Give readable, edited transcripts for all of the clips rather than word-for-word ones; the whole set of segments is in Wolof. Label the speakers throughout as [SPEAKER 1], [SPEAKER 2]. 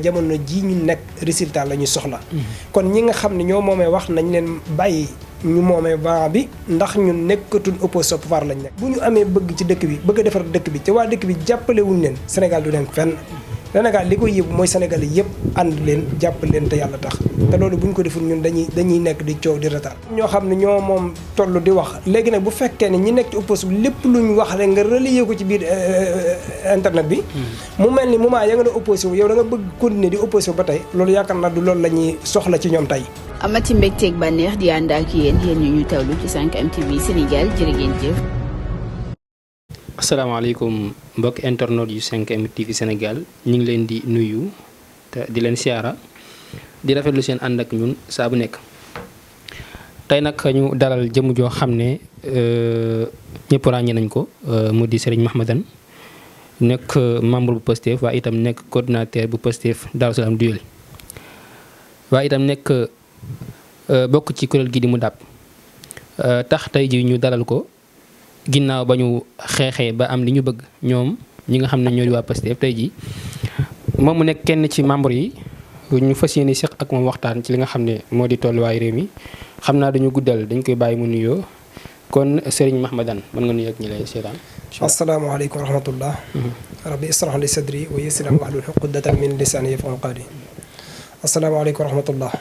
[SPEAKER 1] jamono ji ñu nekk résultat la ñu soxla. kon ñi nga xam ne ñoo moomee wax nañ leen bàyyi ñu moomee vent bi ndax ñun nekkatul opposé au pouvoir lañ nekk. bu ñu amee bëgg ci dëkk bi bëgg a defar dëkk bi te waa dëkk bi jàppalewuñ leen Sénégal du dem fenn. Sénégal li koy yëpp mooy Sénégal yëpp ànd leen jàpp leen te yàlla tax te loolu bu ñu ko deful ñun dañuy nekk di coow di retard. ñoo xam ne ñoo moom toll di wax léegi nag bu fekkee ne ñi nekk ci opposition bi lépp lu ñu wax rek nga relayer ko ci biir internet bi. mu mel ni moment ya nga doon opposition yow da nga bëgg continuer di opposition ba tey loolu yaakaar naa du loolu la ñuy soxla ci ñoom tey.
[SPEAKER 2] amati mbégteeg bànneex di ànd ak yéen ñu tawlu ci 5M TV Sénégal jërë ngeen jëf.
[SPEAKER 3] asalaamaaleykum mbokk internet yu 5M TV Sénégal ñu ngi leen di nuyu te di leen siyaara di rafetlu seen ànd ak ñun saa bu nekk tey nag ñu dalal jëmm joo xam ne ñëpp ràññee nañ ko mu di Serigne Mahmadan nekk membre bu Pastef waaye itam nekk coordinateur bu Pastef Darou Salam Duel waaye itam nekk bokk ci kuréel gi di mu dàpp tax tey ji ñu dalal ko ginnaaw ba ñu xeexee ba am li ñu bëgg ñoom ñi nga xam ne ñoo di waa Pastef tey jii moom mu nekk kenn ci membre yi ñu fas yéene seq ak moom waxtaan ci li nga xam ne moo di tolluwaay réew mi xam naa dañu guddal dañ koy bàyyi mu nuyoo kon Serigne Mahmadan mën nga nuyu ak ñi lay seetaan.
[SPEAKER 1] asalaamaaleykum wa rahmatullah. rabbi israh li sadri wa yassir wahlul uqdatan min lisani yafqahu qawli. asalaamaaleykum wa rahmatullah.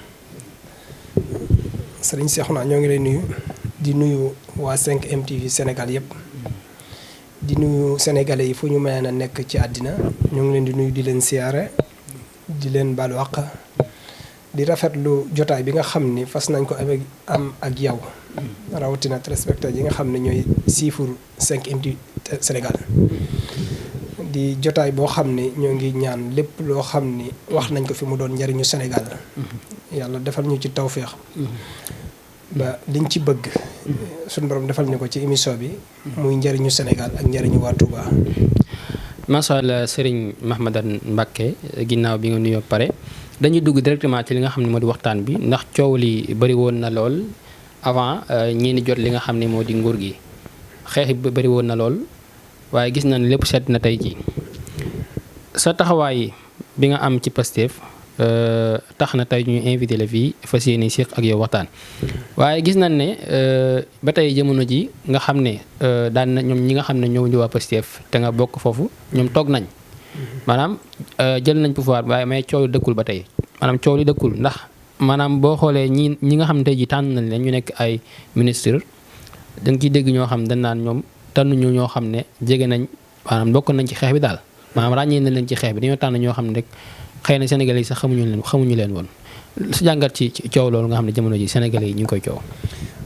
[SPEAKER 1] Serigne Cheikhouna ñoo ngi lay nuyu. di nuyu waa 5M TV Sénégal yëpp di nuyu sénégalais yi fu ñu mën a nekk ci àddina ñoo ngi leen di nuyu di leen siyaare di leen baalu àq di rafetlu jotaay bi nga xam ni fas nañ ko am ak yow rawatina téléspectateurs yi nga xam ne ñooy siifur 5M TV Sénégal di jotaay boo xam ne ñoo ngi ñaan lépp loo xam ni wax nañ ko fi mu doon njariñu Sénégal yàlla defal ñu ci tawféex ba liñ ci bëgg suñu borom defal ñu ko ci émission bi muy njëriñu Sénégal ak njëriñu waa Touba.
[SPEAKER 3] macha allah Serigne Mahmadan Mbacké ginnaaw bi nga nuyoo pare dañuy dugg directement ci li nga xam ne moo di waxtaan bi ndax coow li bëri woon na lool avant ñii ni jot li nga xam ne moo di nguur gi xeex bi bëri woon na lool waaye gis nañ lépp seet na tey ji sa taxawaay bi nga am ci Pastef tax na tey ñu invité la fii fas yéene séq ak yow waxtaan waaye gis nañ ne ba tey jamono ji nga xam ne daan na ñoom ñi nga xam ne ñoo di waa Pastef te nga bokk foofu ñoom toog nañ maanaam jël nañ pouvoir waaye may coow li dëkkul ba tey maanaam coow li dëkkul ndax maanaam boo xoolee ñi nga xam ne tey ji tànn nañ leen ñu nekk ay ministre da nga ciy dégg ñoo xam dañ naan ñoom tànnuñu ñoo xam ne jege nañ maanaam bokk nañ ci xeex bi daal maanaam ràññee nañ leen ci xeex bi dañoo tànn ñoo xam ne rek xëy na Sénégalais yi sax xamuñu leen woon su jàngat ci coow loolu nga xam ne jamono ji Sénégalais yi ñu ngi koy coow.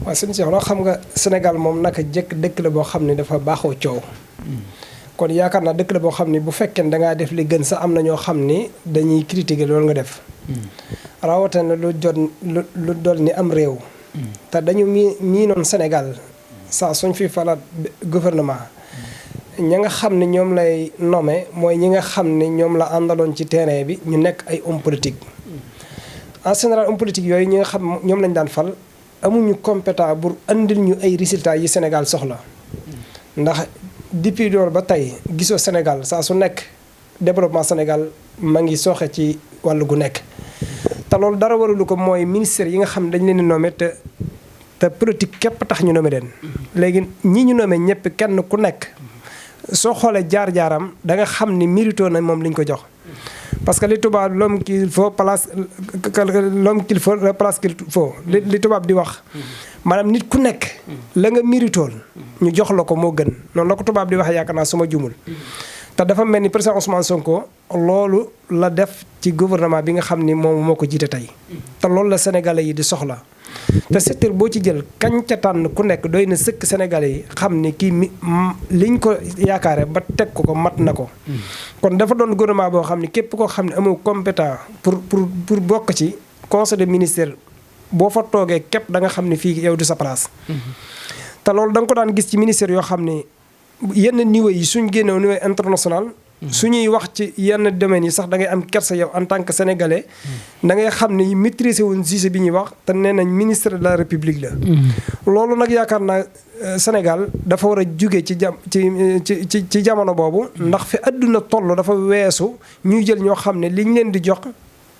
[SPEAKER 1] waaw sëñ Cheikh loo xam nga Sénégal moom naka jëkk dëkk la boo xam ne dafa baaxoo coow. kon yaakaar naa dëkk la boo xam ne bu fekkee da ngaa def li gën sax am na ñoo xam ni dañuy critiquer loolu nga def. rawatina lu dol ni am réew. te dañu miinoon Sénégal saa suñ fi falaat gouvernement. ñi nga xam ne ñoom lay nommé mooy ñi nga xam ne ñoom la àndaloon ci terrain bi ñu nekk ay homme politique en général homme politique yooyu ñi nga xam ñoom lañ daan fal amuñu compétent pour andil ñu ay résultats yi Sénégal soxla ndax depuis loolu ba tey gisoo Sénégal saa su nekk développement Sénégal ma ngi sooxe ci wàllu gu nekk te loolu dara warulu ko mooy ministère yi nga xam ne dañ leen di nommé te politique képp tax ñu nommé leen léegi ñi ñu nommé ñëpp kenn ku nekk soo xoolee jaar-jaaram da nga xam ni mérito na moom liñ ko jox parce que li tubaab l'homme qu'il faut place l'homme qu'il faut la place qu'il faut li tubaab di wax maanaam nit ku nekk la nga méritool ñu jox la ko moo gën noonu la ko tubaab di wax yaakaar naa su ma jumul te dafa mel ni président Ousmane Sonko loolu la def ci gouvernement bi nga xam ni moom moo ko jiite tey te loolu la sénégalais yi di soxla te secteur boo ci jël kañ ca tànn ku nekk doy na sëkk sénégalais yi xam ni kii liñ ko yaakaare ba teg ko mat na ko kon dafa doon gouvernement boo xam ni képp koo xam ne amoo compétent pour bokk ci conseil des ministères boo fa toogee képp da nga xam ne fii yow du sa place te loolu da nga ko daan gis ci ministère yoo xam ne yenn niveau yi suñ génnew niveau international su ñuy wax ci yenn domaines yi sax da ngay am kersa yow en tant que sénégalais. da ngay xam ni maîtriser wuñ sujet bi ñuy wax te nee nañ ministre de la république la. loolu nag yaakaar naa Sénégal dafa war a jóge ci jamono boobu. ndax fi àdduna toll dafa weesu ñuy jël ñoo xam ne liñ leen di jox.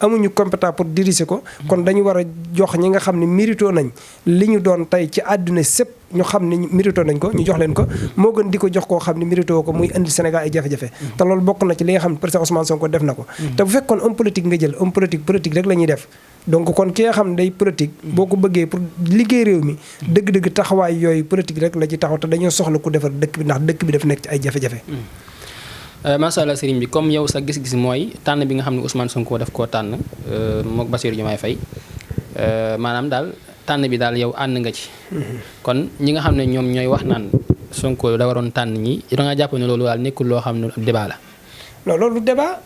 [SPEAKER 1] amuñu compétent pour diriger ko kon dañu war a jox ñi nga xam ne mérito nañ li ñu doon tey ci àdduna sépp ñu xam ne mérito nañ ko ñu jox leen ko moo gën di ko jox koo xam ne mérito ko muy indi Sénégal ay jafe-jafe te loolu bokk na ci li nga xam ne président Ousmane Sonko def na ko te bu fekkoon homme politique nga jël homme politique rek la ñuy def donc kon ki nga xam ne day politique boo ko bëggee pour liggéey réew mi dëgg-dëgg taxawaay yooyu politique rek la ci taxaw te dañoo soxla ku defar dëkk bi ndax dëkk bi daf nekk ci ay jafe-jafe
[SPEAKER 3] macha allah sëriñ bi comme yow sa gis-gis mooy tànn bi nga xam ne Ousmane Sonko daf koo tànn mook Bassirou Diomaye Faye maanaam daal tànn bi daal yow ànd nga ci. kon ñi nga xam ne ñoom ñooy wax naan Sonko da waroon tànn ñi da nga jàpp ne loolu daal nekkul loo xam ne débat la.
[SPEAKER 1] non loolu débat.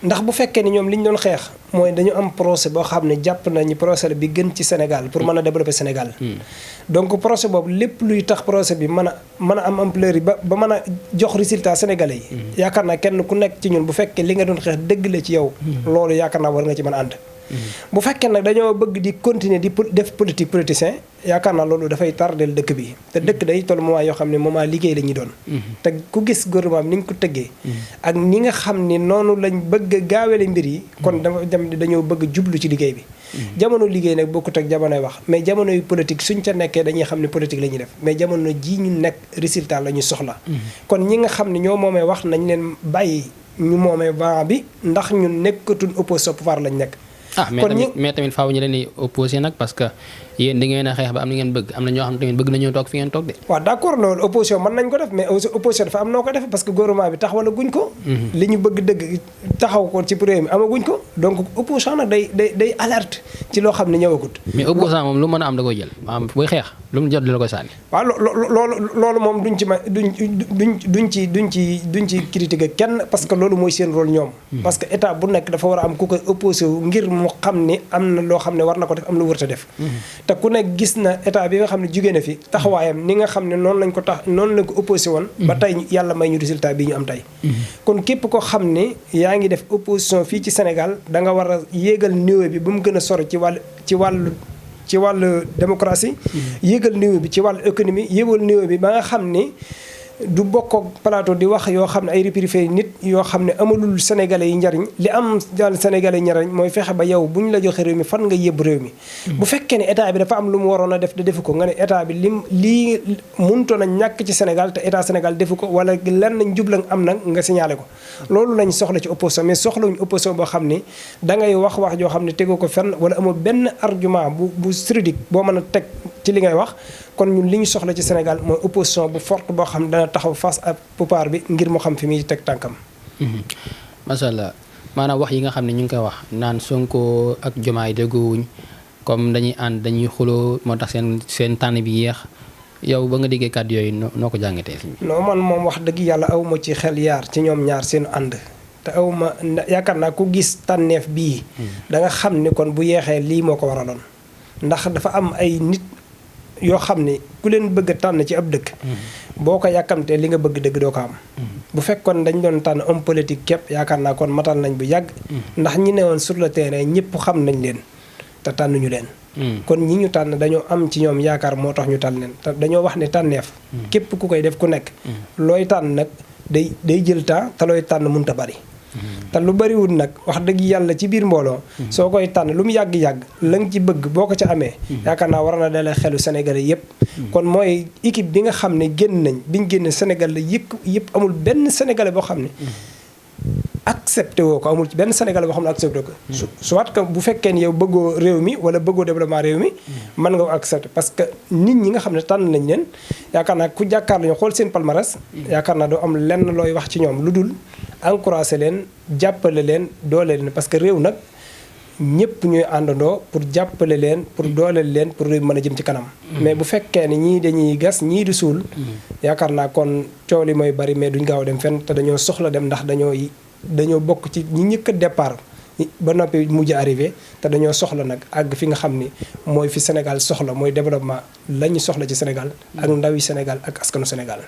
[SPEAKER 1] ndax bu fekkee ni ñoom li ñu doon xeex mooy dañu am procès boo xam ne jàpp nañu procès bi gën ci Sénégal pour mën a développer Sénégal. donc procès boobu lépp luy tax procès bi mën a am ampleur yi ba mën a jox résultat sénégalais yi. yaakaar naa kenn ku nekk ci ñun bu fekkee li nga doon xeex dëgg la ci yow. loolu yaakaar naa war nga ci mën a ànd. bu fekkee nag dañoo bëgg di continuer di def politicien yaakaar naa loolu dafay tardel dëkk bi te dëkk day toll moment yoo xam ne moment liggéey la ñuy doon. te ku gis gouvernement bi ni nga ko tëggee. ak ni nga xam ni noonu lañ bëgg a gaawele mbir yi. kon dañoo bëgg jublu ci liggéey bi. jamono liggéey nag bokkut ak jamonoy wax mais jamono yu politique suñ ca nekkee dañuy xam ne politique la ñuy def mais jamono jii ñu nekk résultat la ñu soxla. kon ñi nga xam ne ñoo moomee wax nañ leen bàyyi ñu moomee vent bi ndax ñun nekkatuñ opposition pouvoir lañ nekk.
[SPEAKER 3] mais tamit faaw ñu leen di opposé nag parce que yéen da ngeen a xeex ba am na ngeen bëgg am na ñoo xam ne tamit bëgg nañoo toog fi ngeen toog de.
[SPEAKER 1] waaw d'accord loolu opposition mën nañ ko def mais opposition dafa am noo ko def parce que gouvernement bi taxawala guñ ko. li ñu bëgg dëgg taxaw ko ci réew mi amaguñ ko donc opposition nag day alerte ci loo xam ne ñëwagut.
[SPEAKER 3] mais opposition moom lu mën a am da koy jël maanaam booy xeex lu mu jot di la koy sànni.
[SPEAKER 1] waaw loolu moom duñ ci critiquer kenn parce que loolu mooy seen rôle ñoom. parce que état bu nekk dafa war a am ku koy opposé wu ngir mu xam ni am na loo xam ne war na ko def am lu wërta def. te ku nekk gis na état bi nga xam ne jugee na fi taxawaayam ni nga xam ne noonu lañ ko opposé woon. ba tey yàlla may ñu résultat bii ñu am tey. kon képp ko xam ne yaa ngi def opposition fii ci Sénégal da nga war a yéegal niveau bi ba mu gën a sori ci wàllu démocratie. yéegal niveau bi ci wàllu économie yéegal niveau bi ba nga xam ni du bokk ak plateau di wax yoo xam ne ay répercuté nit yoo xam ne amalul sénégalais yi njariñ li am daal sénégalais yi njariñ mooy fexe ba yow bu ñu la joxe réew mi fan nga yëbb réew mi. bu fekkee ne état bi dafa am lu mu waroon a def te defu ko nga ne état bi lii mënutoon a ñàkk ci Sénégal te état Sénégal defu ko wala lenn njublang am nag nga signalé ko. loolu lañ soxla ci opposition mais soxlawuñu opposition boo xam ni dangay wax joo xam ne tegu ko fenn wala amoo benn argument bu juridique boo mën a teg ci li ngay wax. kon ñun li ñu soxla ci Sénégal mooy opposition bu forte boo xam ne dana taxaw face à pouvoir bi ngir mu xam fi muy teg tànkam.
[SPEAKER 3] macha allah maanaam wax yi nga xam ne ñu ngi koy wax naan Sonko ak Diomaye déggoowuñ comme dañuy ànd dañuy xuloo moo tax seen tànn bi yéex yow ba nga déggee kàddu yooyu noo ko jàngatee.
[SPEAKER 1] non man moom wax dëgg yàlla awma ci xel yaar ci ñoom ñaar seen ànd te awma yaakaar naa ku gis tànneef bii. da nga xam ni kon bu yeexee lii moo ko waraloon ndax dafa am ay nit. yoo xam ne ku leen bëgg a tànn ci ab dëkk. boo ko yàkkamtee li nga bëgg dëgg doo ko am. bu fekkoon dañ doon tànn homme politique képp yaakaar naa kon matal nañ bu yàgg. ndax ñi ne woon sur le terrain ñëpp xam nañ leen te tànnuñu leen. kon ñi ñu tànn dañoo am ci ñoom yaakaar moo tax ñu tànn leen te dañoo wax ne tànneef. képp ku koy def ku nekk. looy tànn nag day jël temps te looy tànn mënut a bari. te lu bariwul nag wax dëgg yàlla ci biir mbooloo soo koy tànn lu mu yàgg-yàgg la nga ci bëgg boo ko ca amee yaakaar naa war na dalee xelu sénégalais yëpp kon mooy équipe bi nga xam ne génn nañ biñ génne Sénégal la yëpp amul benn sénégalais boo xam ne accepté woo ko amul ci benn sénégalais boo xam ne accepté ko soit que bu fekkee ne yow bëggoo réew mi wala bëggoo développement réew mi mën nga ko accepté parce que nit ñi nga xam ne tànn nañ leen yaakaar naa ku jàkkaar lañu xool seen palmarès yaakaar naa doo am lenn looy wax ci ñoom lu dul encouragé leen jàppale leen doole leen parce que réew nag ñëpp ñuy àndandoo pour jàppale leen pour dooleel leen pour réew mën a jëm ci kanam mais bu fekkee ne ñii dañuy gas ñii di suul yaakaar naa kon coow li mooy bari mais duñ gaaw dem fenn te dañoo soxla dem ndax dañoo bokk ci ñi njëkk a départ ba noppi mujj arrivé te dañoo soxla nag àgg fi nga xam ni mooy fi Sénégal soxla mooy développement la ñu soxla ci Sénégal ak ndawi Sénégal ak askanu Sénégal.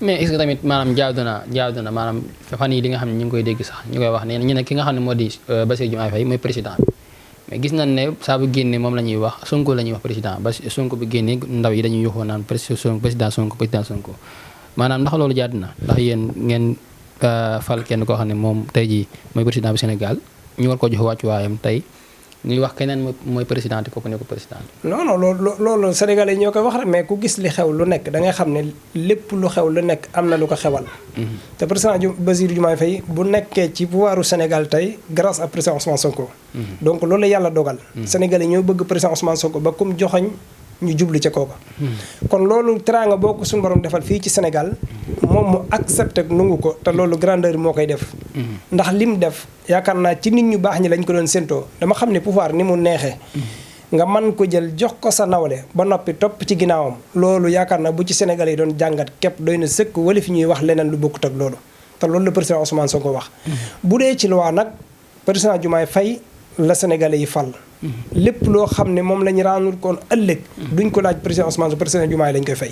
[SPEAKER 3] mais est-ce que tamit maanaam jaadu na maanaam fan yi li nga xam ne ñu ngi koy dégg sax ñu koy wax ne ñu ne ki nga xam ne moo di Bassirou Diomaye Faye mooy président bi mais gis nañ ne saa bu génnee moom la ñuy wax Sonko la ñuy wax président ba Sonko bu génnee ndaw yi dañuy yuxoo naan président Sonko maanaam ndax loolu jaadu na ndax yéen ngeen fal kenn koo xam ne moom tey jii mooy président bu Sénégal ñu war ko jox wàccuwaayam tey ñuy wax keneen mooy président te kooku ne ko président.
[SPEAKER 1] non loolu Sénégalais yi ñoo koy wax rek mais ku gis li xew lu nekk da ngay xam ne lépp lu xew lu nekk am na lu ko xewal. te président Bassirou Diomaye Faye bu nekkee ci pouvoiru Sénégal tey grâce à président Ousmane Sonko. donc loolu la yàlla dogal. Sénégalais ñoo bëgg président Ousmane Sonko ba kum joxoñ ñu jublu ca kooka. kon loolu teraanga boo ko suñu borom defal fii ci Sénégal moom mu accepté nungu ko te loolu grandeur moo koy def. ndax lim def yaakaar naa ci nit ñu baax ñi lañ ko doon séentoo dama xam ne pouvoir ni mu neexee. nga man ko jël jox ko sa nawle ba noppi topp ci ginnaawam loolu yaakaar naa bu ci Sénégal yi doon jàngat képp doy na sëkk wala fi ñuy wax leneen lu bokkut ak loolu te loolu la président Ousmane Sonko wax. bu dee ci loi nag président Diomaye Faye la Sénégalais yi fal. lépp loo xam ne moom la ñu rendre koon ëllëg. duñ ko laaj président Ousmane Sonko président Diomaye lañ koy fay.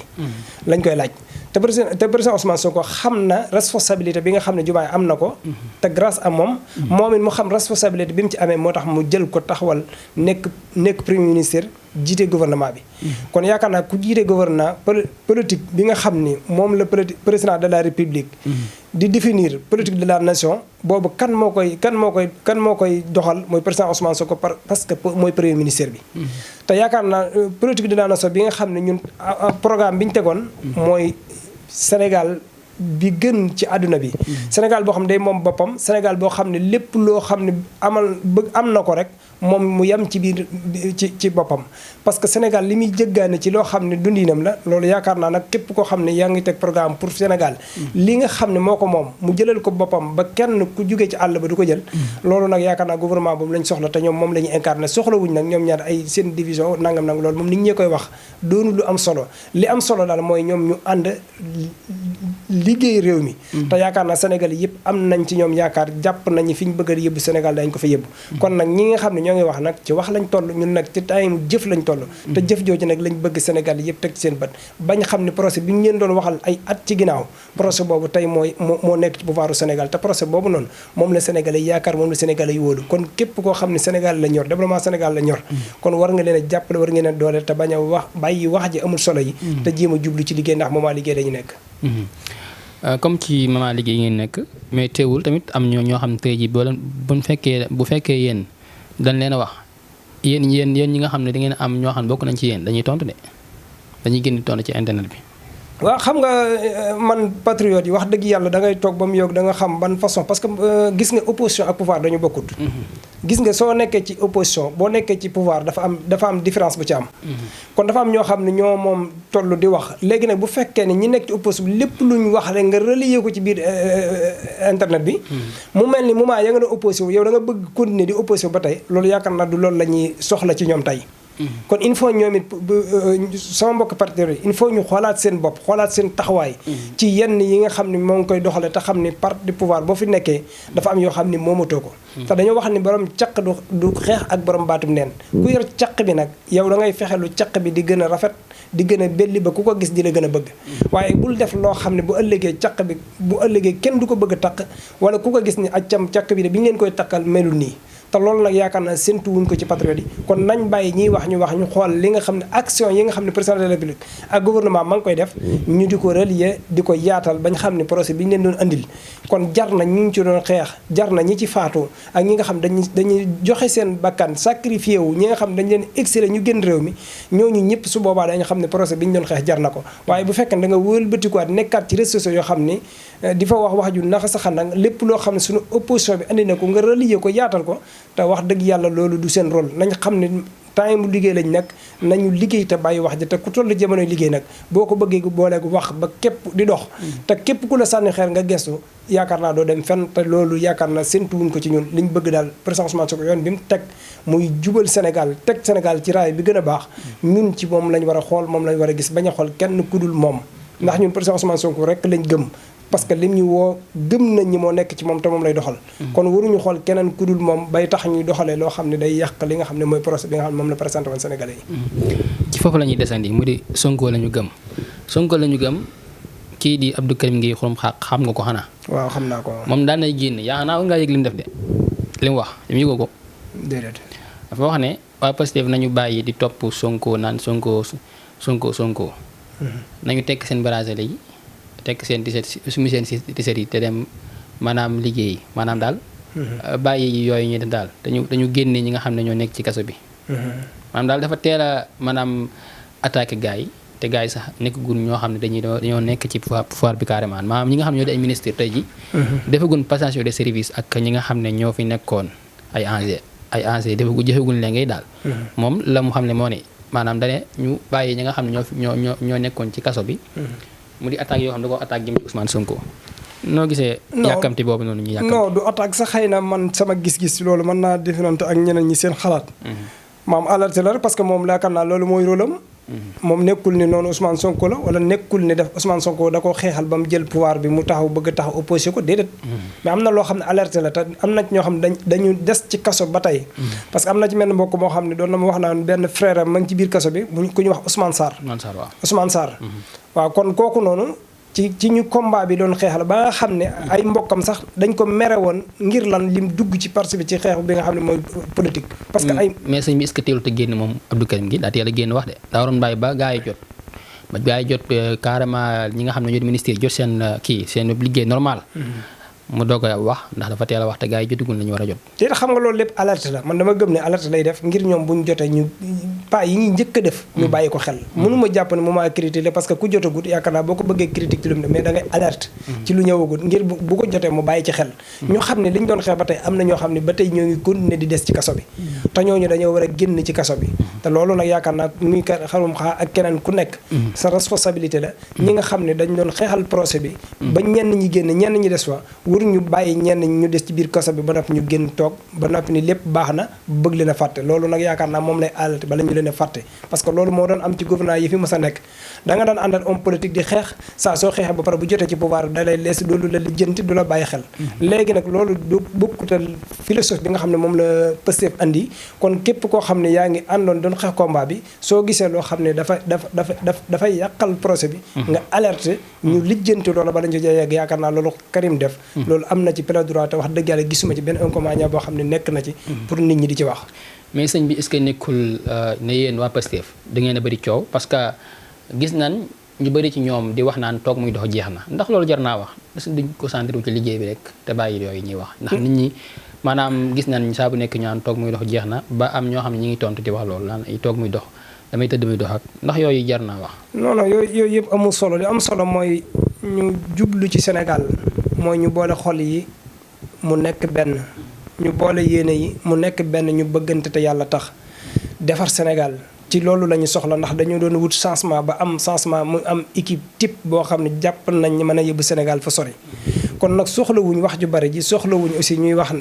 [SPEAKER 1] lañ koy laaj te président Ousmane Sonko xam na responsabilité bi nga xam ne Diomaye am na ko. te grâce à moom. moom it mu xam responsabilité bi mu ci amee moo tax mu jël ko taxawal nekk premier ministre jiite gouvernement bi. kon yaakaar naa ku jiite gouvernement politique bi nga xam ni moom la président de la république. di définir politique de la nation boobu kan moo koy doxal mooy président Ousmane Sonko parce que mooy premier ministre bi. te yaakaar naa politique de la nation bi nga xam ne ñun programme bi ñu tegoon. mooy Sénégal bi gën ci àdduna bi. Sénégal boo xam ne day moom boppam Sénégal boo xam ne lépp loo xam ne am na ko rek moom mu yem ci biir ci boppam. parce que Sénégal li muy jëggaane ci loo xam ne dundinam la loolu yaakaar naa nag képp koo xam ne yaa ngi teg programme pour Sénégal. li nga xam ne moo ko moom mu jëlal ko boppam ba kenn ku jugee ci àll ba du ko jël. loolu nag yaakaar naa gouvernement boobu lañ soxla te ñoom moom la ñu incarné soxlawuñ nag ñoom ñaar ay seen division nangam loolu moom nit ñee koy wax doonu lu am solo li am solo daal mooy ñoom ñu ànd liggéey réew mi. te yaakaar naa Sénégal yëpp am nañ ci ñoom yaakaar jàpp nañu fi ñu bëgg a yëbbu Sénégal dañ ko fa yëbbu. kon nag ñi nga xam ne ñoo ngi wax nag ci wax lañ toll ñun nag ci time jëf lañ toll. te jëf jooju nag lañ bëgg Sénégal yëpp teg ci seen bët bañ xam ne procès bi ñu leen doon waxal ay at ci ginnaaw procès boobu tey moo nekk ci pouvoiru Sénégal te procès boobu noonu moom la Sénégalais yaakaar moom la Sénégalais yi wóolu kon képp koo xam ne Sénégal la ñor développement Sénégal la ñor. kon war nga leen a jàppale war nga leen a doole te bañ a wax bàyyi wax ji amul solo yi. te jéem a jublu ci liggéey ndax moment liggéey dañu nekk.
[SPEAKER 3] comme ci moment liggéey ngeen nekk mais teewul tamit am ñoo xam tey jii bu fekkee yéen dañ leen a wax yéen ñi nga xam ne da ngeen am ñoo xam ne bokk nañ ci yéen dañuy tontu de dañuy génn tontu ci internet bi.
[SPEAKER 1] waaw xam nga man patriote yi wax dëgg yàlla da ngay toog ba mu yokk da nga xam ban façon parce que gis nga opposition ak pouvoir dañu bokkut. gis nga soo nekkee ci opposition boo nekkee ci pouvoir dafa am différence bu ci am. kon dafa am ñoo xam ne ñoo moom toll di wax léegi nag bu fekkee ne ñi nekk ci opposition bi lépp lu ñu wax rek nga relayer ko ci biir internet bi. mu mel ni moment ya nga doon opposition yow da nga bëgg continuer di opposition ba tey loolu yaakaar naa du loolu la ñuy soxla ci ñoom tey. kon il faut ñoom it sama mbokk partenaires yi il faut ñu xoolaat seen bopp xoolaat seen taxawaay. ci yenn yi nga xam ne moo ngi koy doxale te xam ni parti du pouvoir boo fi nekkee dafa am yoo xam ni moomatoo ko. te dañoo wax ni borom caq du xeex ak borom baatum neen. ku yor caq bi nag yow da ngay fexe lu caq bi di gën a rafet di gën a belli ba ku ko gis di la gën a bëgg. waaye bul def loo xam ne bu ëllëgee caq bi bu ëllëgee kenn du ko bëgg a taq wala ku ko gis ni accam caq bi de bi ñu leen koy takkal melul nii. te loolu nag yaakaar naa séntu wuñ ko ci patriote yi kon nañ bàyyi ñiy wax ñu xool li nga xam ne action yi nga xam ne président de la république ak gouvernement ma ngi koy def ñu di ko relier di ko yaatal bañ xam ne procès bi ñu leen doon andil kon jar na ñu ci doon xeex jar na ñi ci faatu ak ñi nga xam dañuy joxe seen bakkan sacrifié wu ñi nga xam dañ leen exilé ñu génn réew mi ñooñu ñëpp su boobaa dañu xam ne procès bi ñu doon xeex jar na ko waaye bu fekkee da nga wëlbatikuwaat nekkaat ci réseaux sociaux yoo xam ni di fa wax ju naxa saxan lépp loo xam ne suñu opposition bi andi na ko nga relier ko yaatal ko te wax dëgg yàlla loolu du seen rôle nañ xam ne temps mu liggéey lañ nekk nañu liggéey te bàyyi wax ji te ku toll jamonoy liggéey nag boo ko bëggee booleegu wax ba képp di dox te képp ku la sànni xeer nga gestu yaakaar naa doo dem fenn te loolu yaakaar naa séntuwuñ ko ci ñun liñ bëgg daal président Ousmane Sonko yoon bi mu teg muy jubal Sénégal teg Sénégal ci raay bi gën a baax ñun ci moom lañ war a xool moom lañ war a gis bañ a xool kenn ku dul moom ndax ñun président Ousmane Sonko rek lañ gëm parce que lim ñu woo gëm nañ ñi moo nekk ci moom te moom lay doxal kon waruñu xool keneen ku dul moom bay tax ñuy doxalee loo xam ne day yàq li nga xam ne mooy procès bi nga xam ne moom la présenté woon Sénégalais yi
[SPEAKER 3] ci foofu la ñuy desandi mu di Sonko la ñu gëm kii di Abdou Karim Gueye Xurum Xaq xam nga ko xanaa.
[SPEAKER 1] waaw xam naa ko.
[SPEAKER 3] moom daan nay génn yaa naa ngaa yëg li mu def de li mu wax li mu yëgoo ko.
[SPEAKER 1] déedéet.
[SPEAKER 3] dafa wax ne waa Pastef nañu bàyyi di topp Sonko naan Sonko. nañu tekk seen bracelet yi tekk seen tiset sumi seen tiset yi te dem maanaam liggéey maanaam daal. bàyyi yooyu ñu daal dañu génne ñi nga xam ne ñoo nekk ci kaso bi. maanaam daal dafa teel a maanaam attaqué gars yi te gars yi sax nekkagun ñoo xam ne dañoo nekk ci pouvoir bi carrément maanaam ñi nga xam ne ñoo di ay ministre tey ji defagun passation de service ak ñi nga xam ne ñoo fi nekkoon ay AG jëfegun leen ngay daal. moom la mu xam ne moo ne maanaam dane ñu bàyyi ñi nga xam ne ñoo nekkoon ci kaso bi. mu di attaque yoo xam ne da ko attaque jëm ci Ousmane Sonko. noo gisee. yàkkamti boobu noonu ñu yàkkamti.
[SPEAKER 1] non du attaque sax xëy na man sama gis-gis loolu mën naa différente ak ñeneen ñi seen xalaat. maam alerte la rek parce que moom yaakaar naa loolu mooy rôle am. moom nekkul ni noonu Ousmane Sonko la wala nekkul ni def Ousmane Sonko da koo xeexal ba mu jël pouvoir bi mu taxaw bëgg a taxaw opposé ko déedéet. mais am na loo xam ne alerte la te am na ñoo xam ne dañu des ci kaso ba tey. parce que am na ci benn mbokk moo xam ne doon na ma wax naan benn frère am ma ngi ci biir kaso bi ku ñu wax Ousmane Sarr. Ousmane Sarr waaw kon kooku noonu. ci ñu combat bi doon xeexal ba nga xam ne ay mbokkam sax dañ ko mere woon ngir lan lim dugg ci parti bi ci xeex bi nga xam ne mooy politique. parce que ay
[SPEAKER 3] mais sëñ bi est-ce que teelu te génn moom Abdou Karim gi daa teel a génn wax de daa waroon bàyyi ba gaa yi jot ba gaa yi jot carrément ñi nga xam ne ñoo di ministère jot seen seen liggéey normal. mu doog a wax ndax dafa teel a wax te gaa yi jotagul la ñu war a jot. te
[SPEAKER 1] xam nga loolu lépp alerte la man dama gëm ne alerte lay def ngir ñoom bu ñu jotee ñu pas yi ñuy njëkk a def. ñu bàyyi ko xel. mënuma jàpp ne moment critique la parce que ku jotagut yaakaar naa boo ko bëggee critique ci lu mu ne mais da ngay alerte. ci lu ñëwagut ngir bu ko jotee mu bàyyi ci xel. ñu xam ne li ñu doon xeex ba tey am na ñoo xam ne ba tey ñoo ngi continuer di des ci kaso bi. te ñooñu dañoo war a génn ci kaso bi. te loolu nag yaakaar naa muy xarum xaa ak keneen ku nekk. sa responsabilité la. ñi nga xam ne dañ doon xeexal procès bi. ba ñenn ñi génn ñenn ñi des fa waruñu bàyyi ñenn ñu des ci biir kaso bi ba noppi ñu génn toog ba noppi ni lépp baax na bëgg leen a fàtte loolu nag yaakaar naa moom lay alerté bala ñu leen a fàtte parce que loolu moo doon am ci gouvernement yi fi mës a nekk da nga daan àndal homme politique di xeex saa soo xeexee ba pare bu jotee ci pouvoir da lay lees loolu la lijjanti du la bàyyi xel léegi nag loolu du bokkutal philosophie bi nga xam ne moom la Pastef andi kon képp koo xam ne yaa ngi àndoon doon xeex combat bi soo gisee loo xam ne dafay yàqal procès bi nga alerté ñu lijjanti loolu bala ñu yegg yaakaar naa loolu Karim def loolu am na ci plein droit te wax dëgg yàlla gisuma ci benn inconvénient boo xam ne nekk na ci pour nit ñi di ci wax.
[SPEAKER 3] mais sëñ bi est-ce que nekkul ne yéen waa Pastef da ngeen a bëri coow parce que gis nañ ñu bëri ci ñoom di wax naan toog muy dox jeex na ndax loolu jar naa wax parce que duñ ko centré ci liggéey bi rek te bàyyi yooyu ñuy wax. ndax nit ñi maanaam gis nañ saa bu nekk ñu naan toog muy dox jeex na ba am ñoo xam ne ñi ngi tontu di wax loolu naan ay toog muy dox damay tëdd muy dox ak ndax yooyu jar naa wax.
[SPEAKER 1] non non yooyu yëpp amul solo li am solo mooy ñu jublu ci Sénégal mooy ñu boole xol yi mu nekk benn ñu boole yéene yi mu nekk benn ñu bëggante te yàlla tax defar Sénégal ci loolu la ñu soxla ndax dañu doon wut changement ba am changement mu am équipe type boo xam ne jàpp nañ ñu mën a yóbbu Sénégal fa sori kon nag soxlawuñ wax ju bari ji soxlawuñ aussi ñuy wax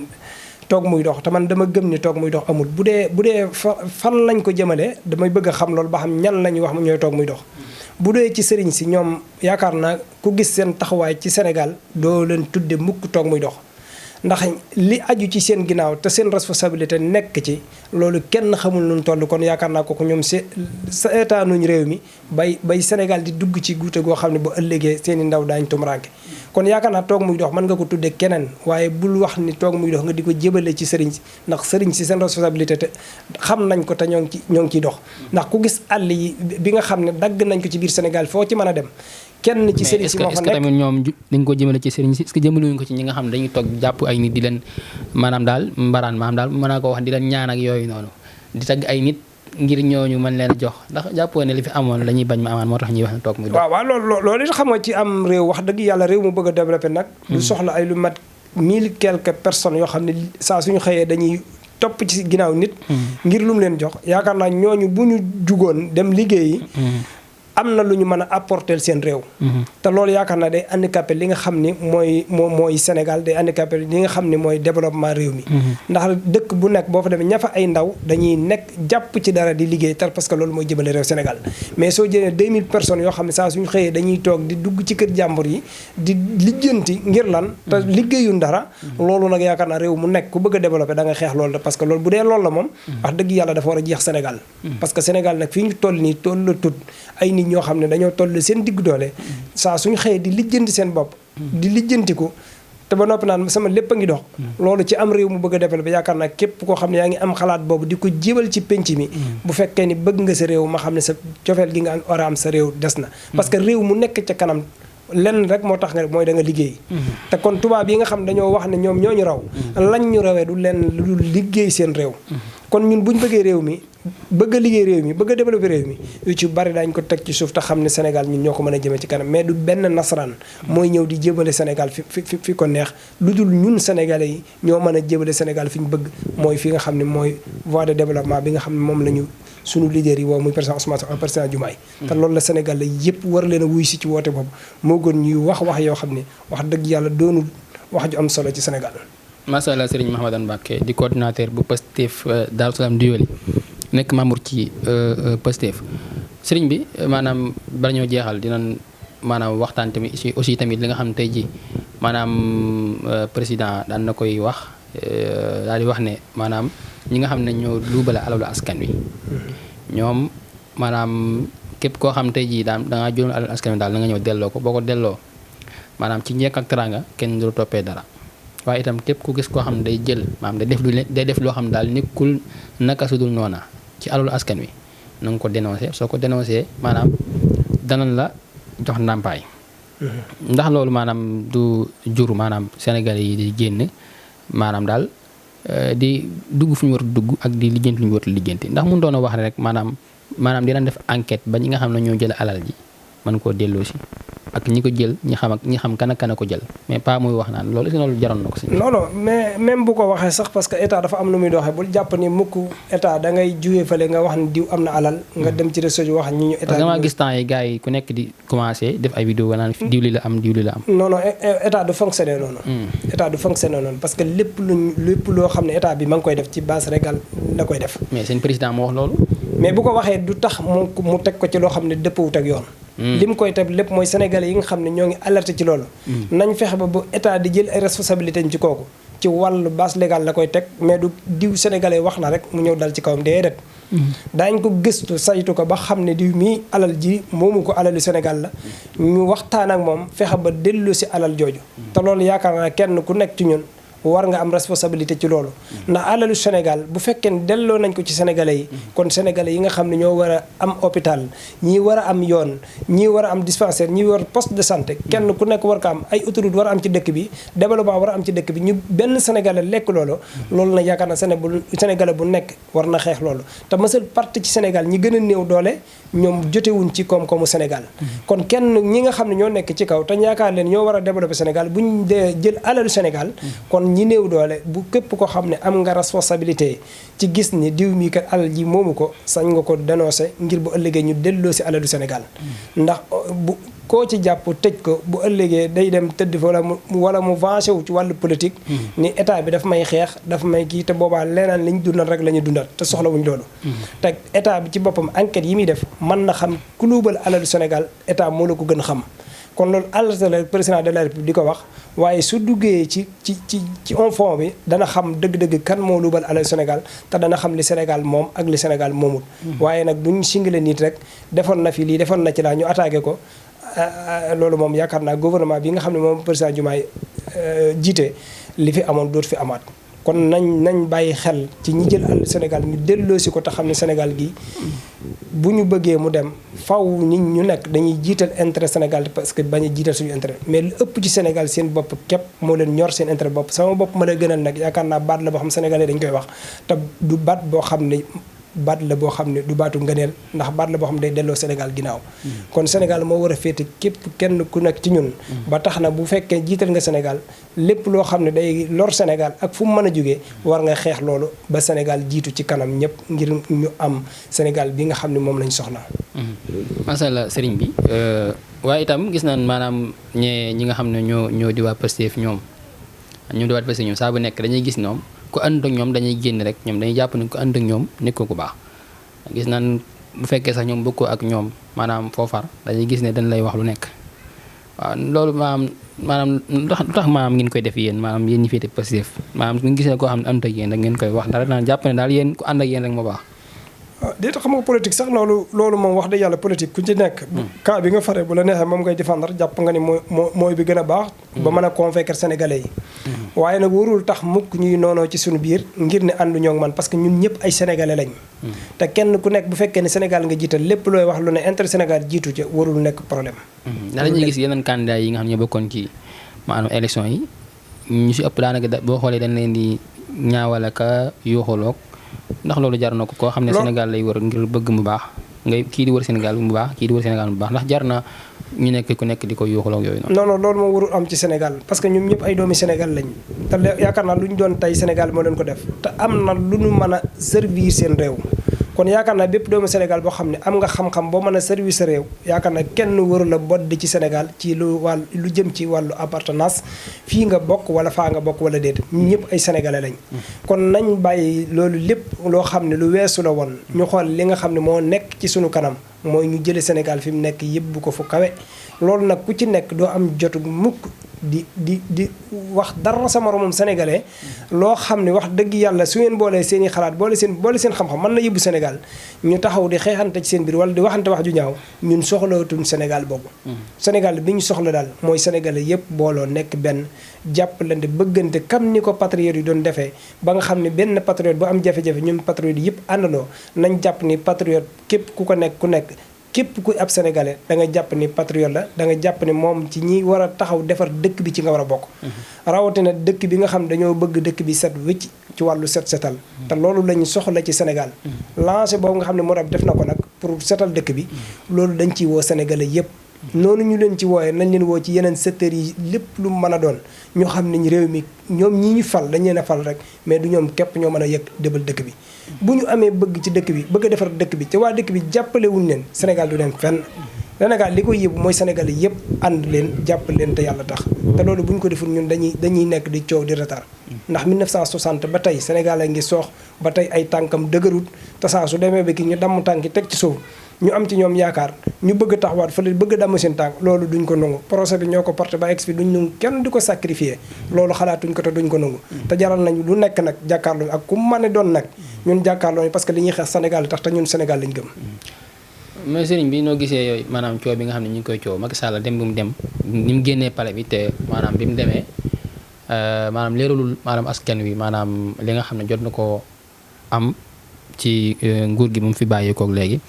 [SPEAKER 1] toog muy dox te man dama gëm ni toog muy dox amul bu dee fan lañ ko jëmale damay bëgg a xam loolu ba xam ñan lañuy wax ñooy toog muy dox bu dee ci sëriñ si ñoom yaakaar naa ku gis seen taxawaay ci Sénégal doo leen tudde mukk toog muy dox ndax li aju ci seen ginnaaw te seen responsabilité nekk ci loolu kenn xamul nu mu toll kon yaakaar naa ko ñoom seetaanuñ réew mi bay Sénégal di dugg ci guute goo xam ne bu ëllëgee seen i ndaw daañu tumuraanke kon yaakaar naa toog muy dox mën nga ko tudde keneen waaye bul wax ni toog muy dox nga di ko jébale ci sëriñ si ndax sëriñ si seen responsabilité te xam nañ ko te ñoo ngi ciy dox ndax ku gis àll yi bi nga xam ne dagg nañ ko ci biir Sénégal foo ci mën a dem kenn ci sëriñ si moo fa nekk
[SPEAKER 3] est-ce que tamit ñoom dañ ko jëmale ci sëriñ si est-ce que jëmaluñu ko ci ñi nga xam ne dañuy toog jàpp ay nit di leen maanaam daal mbaraan maanaam daal mën naa ko wax di leen ñaan ak yooyu noonu di tagg ay nit ngir ñooñu mën leen jox ndax jàppoo ne li fi amoon dañuy bañ ma amaan moo tax ñuy wax ne toog muy dox.
[SPEAKER 1] waaw loolu it xam nga ci am réew wax dëgg yàlla réew mu bëgg a développé nag du soxla ay lu mat 1000 quelques personnes yoo xam ne saa suñu xëyee dañuy topp ci ginnaaw nit ngir lu mu leen jox yaakaar naa ñooñu bu ñu jugoon dem liggéeyi am na lu ñu mën a apporter seen réew te loolu yaakaar naa day handicapé li nga xam ni mooy Sénégal day handicapé li nga xam ni mooy développement réew mi ndax dëkk bu nekk boo fa demee ña fa ay ndaw dañuy nekk jàpp ci dara di liggéey tar parce que loolu mooy jëmale réew Sénégal mais soo jëlee 2000 personnes yoo xam ne saa suñu xëyee dañuy toog di dugg ci kër jàmbur yi di lijjanti ngir lan te liggéeyun dara loolu nag yaakaar naa réew mu nekk ku bëgg a développé da nga xeex loolu parce que loolu bu dee loolu la moom wax dëgg yàlla dafa war a jeex Sénégal parce que Sénégal nag fii ñu toll nii toll la tut ay nit nit ñoo xam ne dañoo toll seen diggu doole saa suñu xëyee di lijjanti seen bopp di lijjantiku te ba noppi naan sama lépp a ngi dox loolu ci am réew mu bëgg a développé yaakaar naa képp koo xam ne yaa ngi am xalaat boobu di ko jébal ci penc mi bu fekkee ni bëgg nga sa réew ma xam ne sa cofeel gi nga war a am sa réew des na parce que réew mu nekk ca kanam lenn rek moo tax nga mooy da nga liggéey te kon tubaab yi nga xam dañoo wax ne ñoom ñoo ñu raw lañ ñu rawee du lenn lu dul liggéey seen réew kon ñun bu ñu bëggee réew mi bëgg a liggéey réew mi bëgg a développé réew mi yu ci bari daañu ko teg ci suuf te xam ne Sénégal ñun ñoo ko mën a jëmee ci kanam mais du benn nasaraan mooy ñëw di jébale Sénégal fi ko neex lu dul ñun Sénégalais yi ñoo mën a jébale Sénégal fi ñu bëgg mooy fi nga xam ne mooy voie de développement bi nga xam ne moom la ñu suñu leader yi woo muy président Ousmane Sonko président Diomaye te loolu la Sénégal la yëpp war leen a wuy si ci woote boobu moo gën ñuy wax yoo xam ne wax dëgg yàlla doonul wax ju am solo ci Sénégal.
[SPEAKER 3] macha allah Serigne Mahmadane Mbacké di coordinateur bu Pastef Darou Salam Doyoly nekk membre ci Pastef Serigne bi maanaam bala ñoo jeexal dinañ maanaam waxtaan tamit aussi tamit li nga xam tey ji maanaam président daan na koy wax daal di wax ne maanaam ñi nga xam ne ñoo luubale alalu askan wi ñoom maanaam képp koo xam tey jii daal da ngaa jëloon alalu askan wi daal na nga ñëw delloo ko boo ko delloo maanaam ci njëkk ak teraanga kenn du toppee dara waaye itam képp ku gis koo xam ne day jël maanaam day def loo xam ne daal nekkul naka sudul noona ci alalu askan wi na nga ko dénoncé soo ko dénoncé maanaam danañ la jox ndàmpaay ndax loolu maanaam du jur maanaam Sénégalais yi di génn maanaam daal di dugg fu ñu war a dugg ak di lijjanti lu ñu war a lijjanti ndax mun doon a wax rek maanaam dinañ def enquête ba ñi nga xam ne ñoo jël alal ji mën koo delloo si ak ñi ko jël ñi xam kan a ko jël mais pas muy wax naan loolu si loolu jaroon na ko si. non
[SPEAKER 1] non mais même bu ko waxee sax parce que état dafa am nu muy doxee bul jàpp ni mukk état da ngay jugee fële nga wax ni diw am na alal nga dem ci réseau yi wax ñi ñu. état
[SPEAKER 3] parce que dama gis temps yi gars yi ku nekk di commencé def ay vidéo naan diw li la am diw li la am.
[SPEAKER 1] non non état du fonctionner noonu. état du fonctionner noonu parce que lépp loo xam ne état bi ma ngi koy def ci base régale la koy def.
[SPEAKER 3] mais seen président moo wax loolu.
[SPEAKER 1] mais bu ko waxee du tax mu teg ko ci loo xam ne dëppawut ak yoon. li mu koy teg lépp mooy sénégalais yi nga xam ne ñoo ngi alerté ci loolu. nañ fexe ba bu état di jël ay responsabilité ci kooku ci wàllu base légale la koy teg mais du diw sénégalais wax na rek mu ñëw dal ci kawam déedéet. daañ ko gëstu saytu ko ba xam ne diw mii alal ji moomu ko alalu Sénégal la ñu waxtaan ak moom fexe ba dellu si alal jooju. te loolu yaakaar naa kenn ku nekk ci ñun. war nga am responsabilité ci loolu ndax alalu Sénégal bu fekkee ne delloo nañ ko ci sénégalais yi kon sénégalais yi nga xam ne ñoo war a am hôpital ñii war a am yoon ñii war a am dispensaire ñii war poste de santé kenn ku nekk war ko am ay autoroute war a am ci dëkk bi développement war a am ci dëkk bi ñu benn sénégalais lekk loolu na yaakaar na sénégalais bu nekk war na xeex loolu te mësal parti ci Sénégal ñi gën a néew doole ñoom jotewuñ ci koom-koomu Sénégal kon kenn ñi nga xam ne ñoo nekk ci kaw te yaakaar leen ñoo war a développer Sénégal bu ñu dee jël alalu Sénégal kon ñi néew doole bu képp ko xam ne am nga responsabilité ci gis ni diw mi kat alal ji moomu ko sañ nga ko dénoncé ngir bu ëllëgee ñu delloo si alalu Sénégal ndax bu koo ci jàpp tëj ko bu ëllëgee day dem tëdd fa wala mu vengé wu ci wàllu politique ni état bi daf may xeex daf may kii te boobaa leneen li ñu dundal rek la ñu dundal te soxlawuñ loolu te état bi ci boppam enquête yi muy def mën na xam ku luubal alalu Sénégal état moo la ko gën xam kon loolu alerte la président de la République di ko wax waaye su duggee ci fond bi dana xam dëgg-dëgg kan moo luubal alal Sénégal te dana xam li Sénégal moom ak li Sénégal moomul waaye nag duñ singale nit rek defoon na fi lii defoon na ci laa ñu attaqué ko loolu moom yaakaar naa gouvernement bi nga xam ne moom président Diomaye jiite li fi amoon dootu fi amaat kon nañ bàyyi xel ci ñi jël alal Sénégal ñu delloosi ko te xam ne Sénégal gi bu ñu bëggee mu dem faw nit ñu nekk dañuy jiital intérêt Sénégal parce que bañ a jiital suñu intérêt mais lu ëpp ci Sénégal seen bopp képp moo leen ñor seen intérêt bopp sama bopp ma la gënal nag yaakaar naa baat la boo xam sénégalais dañ koy wax te du baat boo xam ne du baatu ngëneel ndax baat la boo xam ne day delloo Sénégal ginnaaw kon Sénégal moo war a féete képp kenn ku nekk ci ñun ba tax na bu fekkee jiital nga Sénégal lépp loo xam ne day lor Sénégal ak fu mu mën a jógee war nga xeex loolu ba Sénégal jiitu ci kanam ñëpp ngir ñu am Sénégal bi nga xam ne moom lañ soxla
[SPEAKER 3] masha Allah sëriñ bi waaye itam gis nañ maanaam ñi nga xam ne ñoo di waa Pastef ñoom saa bu nekk dañuy gis ñoom ku ànd ak ñoom dañuy génn rek ñoom dañuy jàpp ne ku ànd ak ñoom nekk ko baax gis naan bu fekkee sax ñoom bokkoo ak ñoom maanaam foofar dañuy gis ne dañ lay wax lu nekk waaw loolu maanaam lu tax maanaam ngeen koy def yéen maanaam yéen ñi féete Pastef maanaam su ngeen gisee koo xam ne ànd ak yéen rek ngeen koy wax dara naan jàpp ne daal yéen ku ànd ak yéen rek moo baax
[SPEAKER 1] déet xam nga politique sax loolu moom wax dëgg yàlla politique ku ci nekk. cas bi nga fare bu la neexee moom ngay défendre jàpp nga ni mooy bi gën a baax. ba mën a convaincre sénégalais yi. waaye nag warul tax mukk ñuy noonoo ci suñu biir ngir ne ànduñoo ak man parce que ñun ñëpp ay sénégalais lañ. te kenn ku nekk bu fekkee ne Sénégal nga jiital lépp looy wax lu ne intérêt Sénégal jiitu ca warul nekk problème.
[SPEAKER 3] ndax dañuy gis yeneen candidats yi nga xam ne ñoo bokkoon ci maanaam élection yi ñu si ëpp daanaka boo xoolee dañ leen di ñaawal ak yuuxaloog ndax loolu jar na ko koo xam ne Sénégal lay wër ngir bëgg mu baax ngay kii di wër Sénégal mu baax kii di wër Sénégal mu baax ndax jar na ñu nekk ku nekk di ko yuuxaloog yooyu noonu.
[SPEAKER 1] non loolu moo warul am ci Sénégal parce que ñoom ñëpp ay doomi Sénégal lañ te yaakaar naa lu ñu doon tey Sénégal moo leen ko def te am na lu ñu mën a servir seen réew. kon yaakaar naa bépp doomu Sénégal boo xam ne am nga xam-xam boo mën a service sa réew yaakaar naa kenn waru la bodd ci Sénégal ci lu jëm ci wàllu appartenance fii nga bokk wala faa nga bokk wala déet ñun ñëpp ay sénégalais lañ. kon nañ bàyyi loolu lépp loo xam ne lu weesu la woon ñu xool li nga xam ne moo nekk ci sunu kanam mooy ñu jële Sénégal fi mu nekk yëbbu ko fu kawe. loolu nag ku ci nekk doo am jotu mukk di wax dara sa moromam sénégalais loo xam ne wax dëgg yàlla su ngeen boolee seen i xalaat boole seen xam-xam mën na yóbbu Sénégal ñu taxaw di xeexante ci seen biir wala di waxante wax ju ñaaw ñun soxlawatuñ Sénégal boobu. Sénégal bi ñu soxla daal mooy sénégalais yëpp booloo nekk benn jàppalante bëggante kam ni ko patriote yi doon defee ba nga xam ne benn patriote bu am jafe-jafe ñun patriote yëpp àndandoo nañ jàpp ni patriote képp ku nekk. képp kuy ab sénégalais da nga jàpp ni patriote la da nga jàpp ni moom ci ñi war a taxaw defar dëkk bi ci nga war a bokk. rawatina dëkk bi nga xam dañoo bëgg dëkk bi set wëcc ci wàllu setal te loolu lañu soxla ci Sénégal. lancé boobu nga xam ne Modap def na ko nag pour setal dëkk bi loolu dañ ciy woo sénégalais yëpp. noonu ñu leen ci wooyee nañ leen woo ci yeneen secteurs yi lépp lu mën a doon ñu xam ne réew mi ñoom ñi ñu fal dañ leen a fal rek mais du ñoom képp ñoo mën a yëg débal dëkk bi. bu ñu amee bëgg ci dëkk bi bëgg a defar dëkk bi te waa dëkk bi jàppale wuñ leen Sénégal du dem fenn. Sénégal li koy yëpp mooy Sénégal yëpp ànd leen jàppale leen te yàlla tax te loolu bu ñu ko deful ñun dañuy nekk di coow di retard. ndax 1960 ba tey Sénégal a ngi soox ba tey ay tànkam dëgërut te saa su demee ba ki ñu damm tànki teg ci suuf. ñu am ci ñoom yaakaar ñu bëgg taxawaat fële bëgg damm seen tànk loolu duñ ko nangu procès bi ñoo ko porté ba ex bi duñ nangu kenn di ko sacrifier loolu xalaatuñ ko te duñ ko nangu te jaral nañu lu nekk nag jàkkaarloo ak ku mën a doon nag ñun jàkkaarloo parce que li ñuy xeex Sénégal tax te ñun Sénégal lañ gëm.
[SPEAKER 3] mais sëriñ bi noo gisee yooyu maanaam coow bi nga xam ne ñu ngi koy coow Macky Sall dem bi mu dem ni mu génnee palais bi te maanaam bi mu demee maanaam leeralul maanaam askan wi maanaam li nga xam ne jot na koo am ci nguur gi bu mu fi bàyyeekook léegi.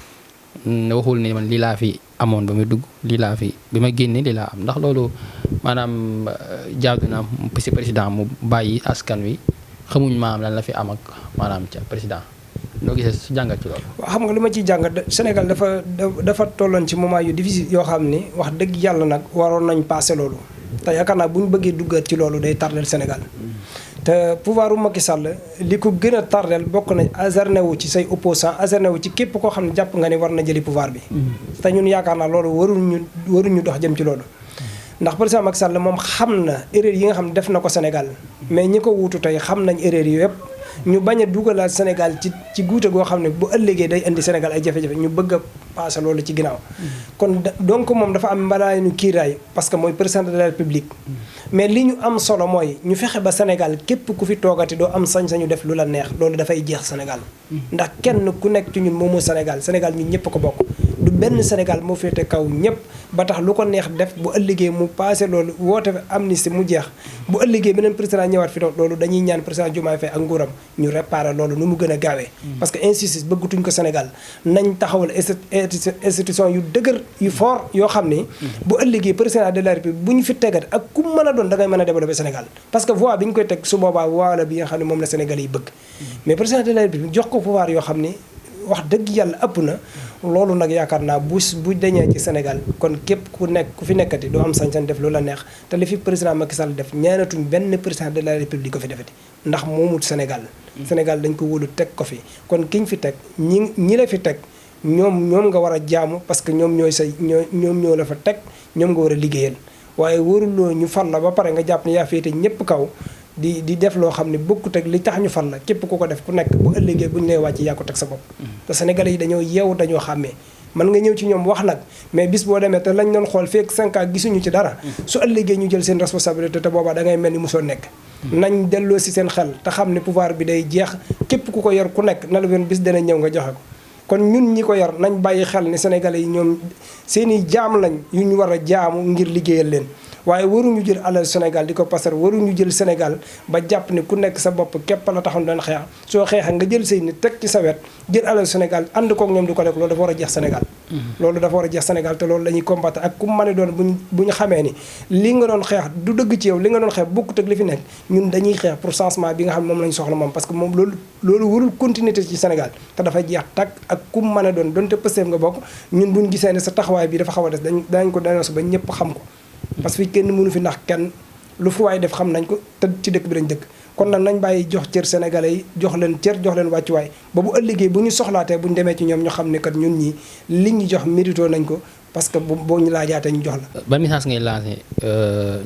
[SPEAKER 3] waxul ne man lii laa fi amoon ba muy dugg lii laa fi bi ma génnee lii laa am ndax loolu maanaam jaadu na si président mu bàyyi askan wi xamuñ maanaam lan la fi am ak maanaam ca président noo gisee su jàngat ci loolu.
[SPEAKER 1] waaw xam nga li ma ciy jàngat Sénégal dafa tolloon ci moment yu difficile yoo xam ni wax dëgg yàlla nag waroon nañ passé loolu te yaakaar naa bu ñu bëggee duggaat ci loolu day tardel Sénégal. te pouvoir u Macky Sall li ko gën a tardel bokk nañ azerné wu ci say opposant azerné wu ci képp koo xam ne jàpp nga ni war na jëli pouvoir bi. te ñun yaakaar naa loolu waruñu dox jëm ci loolu. ndax président Macky Sall moom xam na erreur yi nga xam ne def na ko Sénégal mais ñi ko wuutu tey xam nañ erreur yi yëpp ñu bañ a dugalaat Sénégal ci guute goo xam ne bu ëllëgee day indi Sénégal ay jafe-jafe ñu bëgg a passé loolu ci ginnaaw. kon donc moom dafa am mbalaanu kiiraay parce que mooy président de la République. mais li ñu am solo mooy ñu fexe ba Sénégal képp ku fi toogati doo am sañ-sañu def lu la neex loolu dafay jeex Sénégal. ndax kenn ku nekk ci ñun moomu Sénégal ñun ñëpp ko bokk. du benn Sénégal moo féete kaw ñëpp ba tax lu ko neex def bu ëllëgee mu passé loolu woote amnistie mu jeex bu ëllëgee beneen président ñëwaat fi loolu dañuy ñaan président Diomaye Faye ak nguuram ñu réparé loolu nu mu gën a gaawee. parce que injustice bëggatuñ ko Sénégal nañ taxawal institution yu dëgër yu fort yoo xam ni. bu ëllëgee président de la République bu ñu fi tegat ak ku mën a doon da ngay mën a développer Sénégal. parce que voie bi ñu koy teg su boobaa voie la bi nga xam ne moom la Sénégal yi bëgg. mais président de la République jox ko pouvoir yoo xam ni wax dëgg yàlla ëpp na. loolu nag yaakaar naa bu dañee ci Sénégal kon képp ku fi nekkati doo am sañ-sañ def lu la neex te li fi président Macky Sall def ñaanatuñ benn président de la République ko fi defati ndax moomut Sénégal. Sénégal dañ ko wóolu teg ko fi kon kiñ fi teg ñi la fi teg ñoom nga war a jaamu parce que ñoom ñoo la fa teg ñoom nga war a liggéeyal waaye waruloo ñu fal la ba pare nga jàpp ne yaa féete ñëpp kaw. di def loo xam ne bokkut ak li tax ñu fal la képp ku ko def ku nekk bu ëllëgee bu ñu lay wàcc yaa ko teg sa bopp. te Sénégalais yi dañoo yeewu dañoo xàmmee mën nga ñëw ci ñoom wax nag mais bis boo demee te lañ doon xool feek 5 ans gisuñu ci dara. su ëllëgee ñu jël seen responsabilité te boobaa da ngay mel ni mosoo nekk. nañ delloo si seen xel te xam ne pouvoir bi day jeex képp ku ko yor ku nekk na la benn bis dana ñëw nga joxe ko. kon ñun ñi ko yar nañ bàyyi xel ni sénégalais yi ñoom seeni jaam lañ yu ñu war a jaamu ngir liggéeyal leen waaye waruñu jël alal Sénégal di ko pasar waruñu jël Sénégal ba jàpp ne ku nekk sa bopp képp la taxoon doon xeex soo xeexa nga jël say nit teg ci sa wet jël alal Sénégal ànd kook ñoom di ko def loolu dafa war a jeex Sénégal loolu dafa war a jeex Sénégal te loolu la ñuy combattre ak ku mën a doon bu ñu xamee ni li nga doon xeex du dëgg ci yow li nga doon xeex bokkut ak li fi nekk ñun dañuy xeex pour changement bi nga xam ne moom lañu soxla moom parce que moom loolu warul continuité ci Sénégal te dafa jeex tàkk ak ku mën a doon donte Pastef nga bokk ñun buñ gisee ne sa taxawaay bi dafa xaw a des dañ ko dénoncé ba ñëpp xam ko parce que kenn mënu fi ndax kenn lu fu waay def xam nañ ko te ci dëkk bi lañ dëkk kon nag nañ bàyyi jox cër sénégalais yi jox leen cër jox leen wàccuwaay ba bu ëllëgee bu ñu soxlaatee bu ñu demee ci ñoom ñu xam ne kat ñun ñii li ñu jox mérito nañ ko parce que boo ñu laajaatee ñu jox la.
[SPEAKER 3] ban message ngay lancé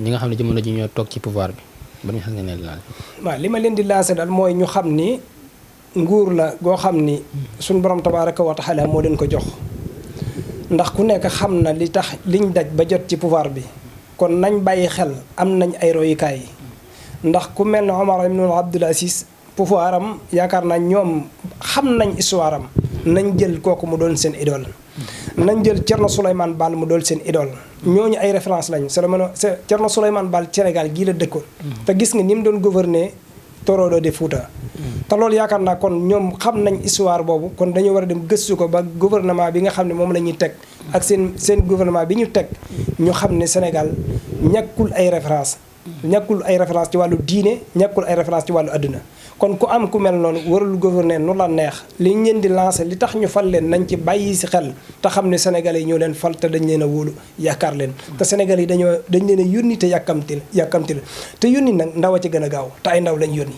[SPEAKER 3] ñi nga xam ne jamono ji ñoo toog ci pouvoir bi ban message ngay leen lancé.
[SPEAKER 1] waaw li ma leen di lancé daal mooy ñu xam ni nguur la goo xam ni suñu borom tabaaraka wa taala moo leen ko jox ndax ku nekk xam na li tax liñ daj ba jot ci pouvoir bi. kon nañ bàyyi xel am nañ ay royukaay ndax ku mel ne Omar ibn Abdul Aziz pouvoir am yaakaar naa ñoom xam nañ histoire am nañ jël kooku mu doon seen idole nañ jël Thierno Souleymane Baal mu doon seen idole ñooñu ay référence lañ Thierno Souleymane Baal Sénégal gii la dëkkoon te gis nga ni mu doon gouverner Torodo de Fouta te loolu yaakaar naa kon ñoom xam nañ histoire boobu kon dañu war a dem gëstu ko ba gouvernement bi nga xam ne moom la ñuy teg ak seen gouvernement bi ñu teg ñu xam ne Sénégal ñàkkul ay référence ci wàllu diine ñàkkul ay référence ci wàllu adduna kon ku am ku mel noonu warul gouverner nu la neex li ñu leen di lancer li tax ñu fal leen nañ ci bàyyi si xel te xam ne sénégalais yi ñoo leen fal te dañ leen a wóolu yaakaar leen te sénégalais yi dañ leen a yónni te yàkkamti la te yónni nag ndaw a ci gën a gaaw te ay ndaw lañ yónni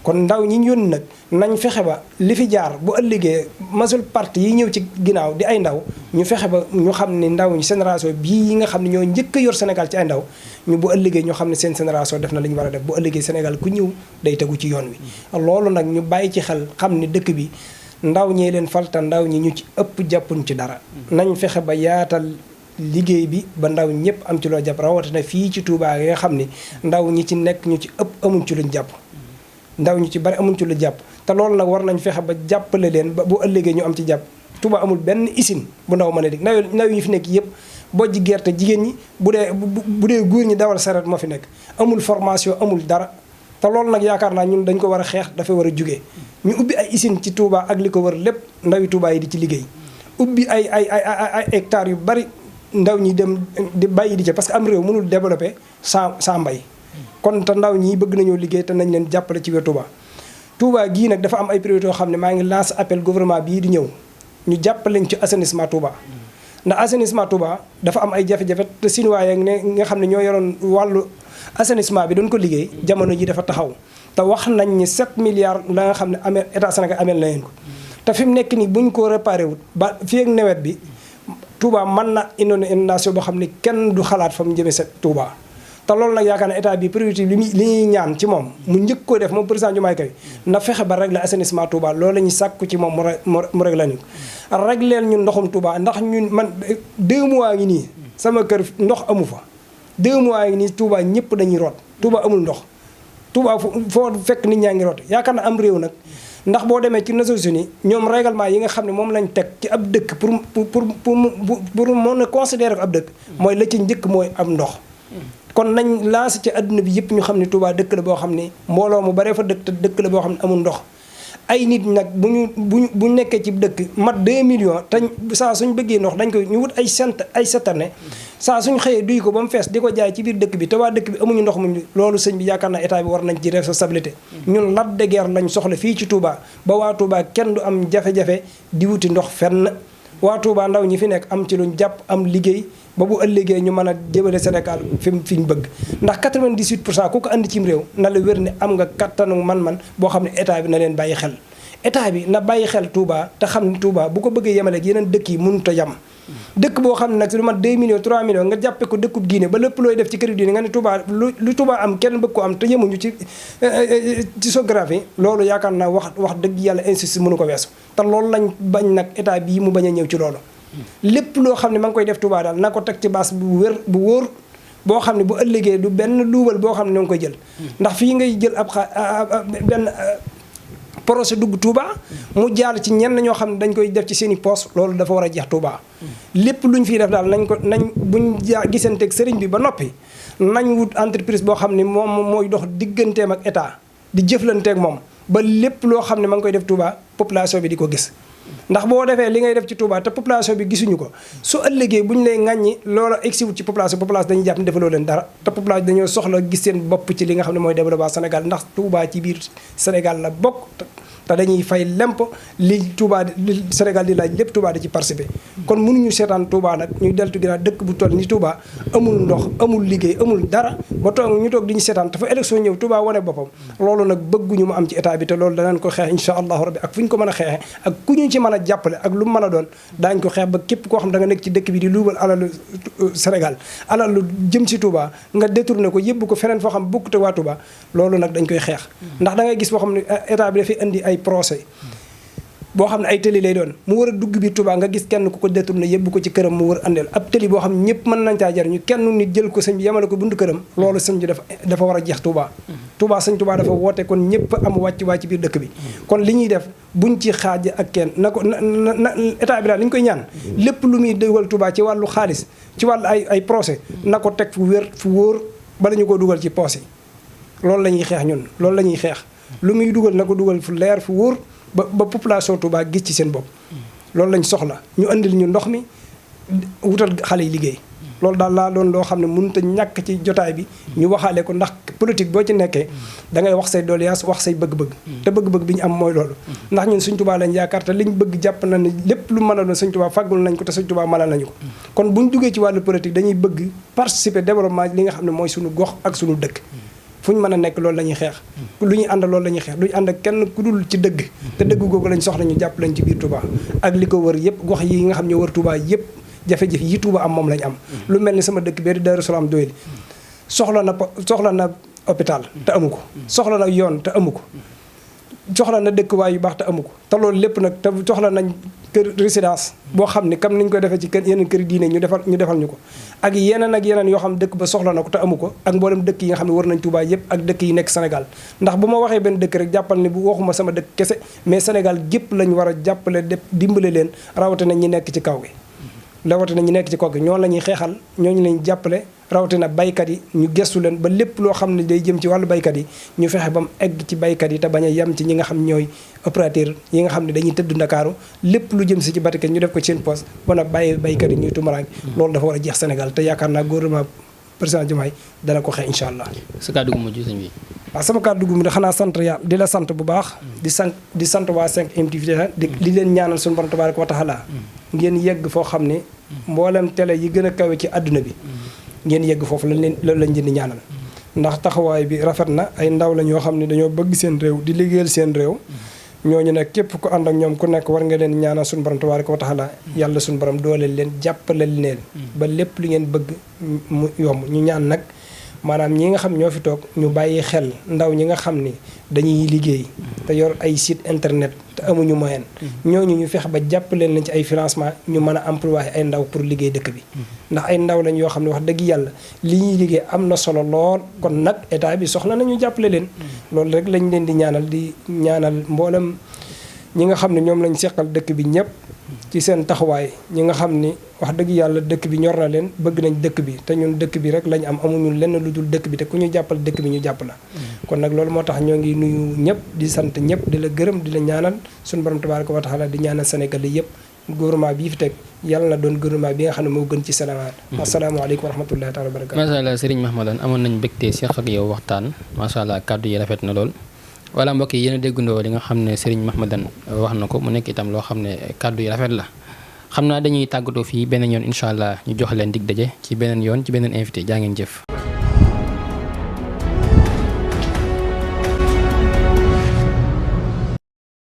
[SPEAKER 1] kon ndaw ñi ñu yónni nag nañ fexe ba li fi jaar bu ëllëgee masul parti yi ñëw ci ginnaaw di ay ndaw ñu fexe ba ñu xam ne ndaw ñi génération bii yi nga xam ne ñoo njëkk a yor Sénégal ci ay ndaw ñu bu ëllëgee ñu xam ne seen génération def na li ñu war a def bu ëllëgee Sénégal ku ñëw day tegu ci yoon wi loolu nag ñu bàyyi ci xel xam ne dëkk bi ndaw ñee leen falta ndaw ñi ñu ci ëpp jàppuñ ci dara nañ fexe ba yaatal liggéey bi ba ndaw ñëpp am ci loo jàpp rawatina fii ci Touba yi nga xam ni ndaw ñi ci nekk ñu ci ëpp amuñ ci luñ jàpp ndaw ñu ci bari amuñ ci lu jàpp te loolu nag war nañ fexe ba jàppale leen ba bu ëllëgee ñu am ci jàpp Touba amul benn usine bu ndaw mën a dig ndaw yi fi nekk yëpp bojj gerte jigéen ñi bu dee góor ñi dawal saret moo fi nekk amul formation amul dara te loolu nag yaakaar naa ñun dañ ko war a xeex dafa war a jugee ñu ubbi ay usine ci Touba ak li ko wër lépp ndawi Touba yi di ci liggéey ubbi ay hectares yu bari ndaw ñi dem di bàyyi di ca parce que am réew mënul développer sans mbay kon te ndaw ñi bëgg nañoo liggéey te nañ leen jàppale ci biir Touba gii nag dafa am ay priorité yoo xam ne maa ngi lance appel gouvernement bii di ñëw ñu jàppaleñ ci assainissement Touba ndax assainissement Touba dafa am ay jafe-jafe te Sinoa yeeg ne nga xam ne ñoo yoroon wàllu assainissement bi doon ko liggéey jamono ji dafa taxaw te wax nañ ni 7 milliards la nga xam ne amee état Sénégal ameel na leen ko te fi mu nekk nii buñ ko réparé wut ba fii ak nawet bi Touba mën na inondation boo xam ne kenn du xalaat fa mu jëmee sa Touba te loolu nag yaakaar na état bi priorité li ñuy ñaan ci moom mu njëkk koo def moom président Diomaye Faye na fexe ba régler assainissement Touba loolu la ñuy sàkku ci moom mu régler ñu ko régler ñun ndoxum Touba ndax ñun man 2 mois ngi nii sama kër ndox amu fa 2 mois ngi nii Touba ñëpp dañuy root Touba amul ndox Touba foo fekk nit ñaa ngi root yaakaar na am réew nag ndax boo demee ci Nations Unies ñoom règlement yi nga xam ne moom lañ teg ci ab dëkk pour mën a considérer ko ab dëkk mooy la ci njëkk mooy am ndox kon nañ lancé ci àdduna bi yëpp ñu xam ne Touba dëkk la boo xam ne mbooloo mu baree fa dëkk te dëkk la boo xam ne amul ndox ay nit nag bu nekkee ci dëkk mat 2 millions te saa suñ bëggee ndox dañ koy ñu wut ay citerne saa suñ xëyee duy ko ba mu fees di ko jaay ci biir dëkk bi te waa dëkk bi amuñu ndox mu loolu sëñ bi yaakaar naa état bi war nañ ci responsabilité ñun Lac de Guiers lañ soxla fii ci Touba ba waa Touba kenn du am jafe-jafe di wuti ndox fenn waa Touba ndaw ñi fi nekk am ci luñ jàpp am liggéey ba bu ëllëgee ñu mën a jëmale Sénégal fi ñu bëgg ndax 98% ku ko andi cim réew na la wér ne am nga kattanu man-man boo xam ne état bi na leen bàyyi xel état bi na bàyyi xel Touba te xam ne Touba bu ko bëggee yemale ak yeneen dëkk yi mënut a yem dëkk boo xam ne nag lu mat 2 millions 3 millions nga jàppe ko dëkkub diine ba lépp looy def ci këri diine nga ne Touba lu Touba am kenn bëgg ko am te yemuñu ci géographie loolu yaakaar naa wax dëgg yàlla insiste mënu ko weesu te loolu lañ bañ nag état bii mu bañ a ñëw ci loolu lépp loo xam ne ma ngi koy def Touba daal na ko teg ci baas bu wóor boo xam ne bu ëllëgee du benn luubal boo xam ne ñoo ngi koy jël ndax fii ngay jël ab benn projet dugg Touba mu jaar ci ñenn ñoo xam ne dañ koy def ci seen i poos loolu dafa war a jeex Touba lépp lu ñu fiy def daal nañ buñ gisanteeg sëriñ bi ba noppi nañ wut entreprise boo xam ne moom mooy dox digganteem ak état di jëflanteeg moom ba lépp loo xam ne ma ngi koy def Touba population bi di ko gis ndax boo defee li ngay def ci Touba te population bi gisuñu ko su ëllëgee bu ñu lay ŋàññi loola egsiwut ci population dañuy jàpp ne defaloo leen dara te population dañoo soxla gis seen bopp ci li nga xam ne mooy développement Sénégal ndax Touba ci biir Sénégal la bokk te dañuy fay lemp li Touba li Sénégal di laaj lépp Touba di ci participer kon mënuñu seetaan Touba nag ñuy deltu ginnaaw dëkk bu toll ni Touba amul ndox amul liggéey amul dara ba ñu toog di ñu seetaan te fa élection ñëw Touba wane boppam loolu nag bëgguñu mu am ci état bi te loolu danañ ko xeex insha allahu rabbi ak fu ñu ko mën a xeexee ak ku ñu ci mën a jàppale ak lu mu mën a doon daañ ko xeex ba képp koo xam da nga nekk ci dëkk bi di luubal alalu Sénégal alalu jëm si Touba nga détourné ko yëbbu ko feneen foo xam bokkute waa Touba loolu nag dañ koy xeex ndax da ngay gis foo xam ne état bi dafay indi ay procès boo xam ne ay tëli lay doon mu war a dugg biir Touba nga gis kenn ku ko détourné yëbbu ko ci këram mu war andeel ab tëli boo xam ne ñëpp mën nañ caa jariñu kenn nit jël ko sëñ bi yemale ko buntu këram loolu sëñ bi dafa war a jeex Touba sëñ Touba dafa woote kon ñëpp am wàcc ci biir dëkk bi kon li ñuy def buñ ci xaaj ak kenn na ko na état bi daal li ñu koy ñaan lépp lu muy dugal Touba ci wàllu xaalis ci wàllu ay procès na ko teg fu wér fu wóor bala ñu ko dugal ci poos yi loolu la ñuy xeex ñun loolu la ñuy xeex lu muy dugal na ko dugal fu leer fu wóor ba population Touba gis ci seen bopp loolu lañ soxla ñu andil ñu ndox mi wutal xale yi liggéey loolu daal laa doon loo xam ne mënut a ñàkk ci jotaay bi ñu waxaale ko ndax politique boo ci nekkee da ngay wax say doléance wax say bëgg-bëgg te bëgg-bëgg bi ñu am mooy loolu ndax ñun Sëñ Touba lañ yaakaar te liñ bëgg jàpp na ne lépp lu mën a doon Sëñ Touba fàggul nañ ko te Sëñ Touba mënal nañu ko kon buñ duggee ci wàllu politique dañuy bëgg participer développement li nga xam ne mooy suñu gox ak suñu dëkk fu ñu mën a nekk loolu la ñuy xeex lu ñuy ànd loolu la ñuy xeex duñu ànd ak kenn ku dul ci dëgg te dëgg googu lañ soxla ñu jàpp lañ ci biir Touba ak li ko wër yëpp gox yi nga xam ne wër Touba yëpp jafe-jafe yi Touba am moom lañ am lu mel ni sama dëkk bee di Darou Salaam Doyli soxla na hôpital te amu ko soxla na yoon te amu ko soxla na dëkkuwaay yu baax te amu ko te loolu lépp nag te soxla nañ kër résidence boo xam ne comme niñ ko defee ci yeneen kër diine ñu defal ñu ko ak yeneen yoo xam dëkk ba soxla na ko te amu ko ak mboolem dëkk yi nga xam ne war nañ Touba yëpp ak dëkk yi nekk Sénégal ndax bu ma waxee benn dëkk rek jàppal ne bu waxuma sama dëkk kese mais Sénégal gépp lañ war a jàppale dimbale leen rawatina ñi nekk ci kaw gi rawatina ñi nekk ci kaw gi ñoo la ñuy xeexal ñooñu lañ jàppale rawatina baykat yi ñu gestu leen ba lépp loo xam ne day jëm ci wàllu baykat yi ñu fexe ba mu egg ci baykat yi te bañ a yem ci ñi nga xam ñooy opérateur yi nga xam ne dañuy tëdd Ndakaaru lépp lu jëm si ci batikat ñu def ko ci seen poste ba bàyyi baykat yi ñuy tumaraange loolu dafa war a jeex Sénégal te yaakaar naa gouvernement président Diomaye dana ko xeex incha allah.
[SPEAKER 3] sa kàddu gu mujj sëñ bi.
[SPEAKER 1] waaw sama kàddu gu mujj xanaa sant yàlla di la sant bu baax. di sant waa 5M TV di leen ñaanal suñu borom tabaaraka wa taala ngeen yegg foo xam ne mboolem télé yi gën a kawe ci àdduna bi ngeen yegg foofu loolu lañ leen di ñaanal ndax taxawaay bi rafet na ay ndaw la ñoo xam ne dañoo bëgg seen réew di liggéeyal seen réew ñooñu nag képp ku ànd ak ñoom ku nekk war nga leen ñaanal suñu borom tabaaraka wa taala yàlla suñu borom dooleel leen jàppale leen ba lépp li ngeen bëgg mu yomb ñu ñaan nag maanaam ñi nga xam ñoo fi toog ñu bàyyi xel ndaw ñi nga xam ni dañuy liggéey te yor ay site internet te amuñu moyen ñooñu ñu fexe ba jàppale leen ci ay financement ñu mën a employé ay ndaw pour liggéey dëkk bi ndax ay ndaw lañ yoo xam ne wax dëgg yàlla li ñuy liggéey am na solo lool kon nag état bi soxla nañu jàppale leen loolu rek lañ leen di ñaanal mboolem ñi nga xam ne ñoom lañ seqal dëkk bi ñëpp ci seen taxawaay ñi nga xam ni wax dëgg yàlla dëkk bi ñor na leen bëgg nañ dëkk bi te ñun dëkk bi rek lañ am amuñu lenn lu dul dëkk bi te ku ñu jàppal dëkk bi ñu jàpp la kon nag loolu moo tax ñoo ngi nuyu ñëpp di sant ñëpp di la gërëm di la ñaanal suñu borom tabaaraka wa taala di ñaanal Sénégal yëpp gouvernement bii fi teg yàlla na doon gouvernement bi nga xam ne moo gën ci Sénégal asalaamaaleykum wa rahmatullahi taala wa barakatu
[SPEAKER 3] macha allah Serigne Mahmadane amoon nañ mbégte seq ak yow waxtaan macha allah kàddu yi rafet na lool wala mbokk yi yéen a déggandoo li nga xam ne Serigne Mahmadane wax na ko mu nekk itam loo xam ne kàddu yi rafet la xam naa dañuy tàggatoo fii beneen yoon incha allah ñu jox leen dig daje ci beneen yoon ci beneen invité jaa ngeen jëf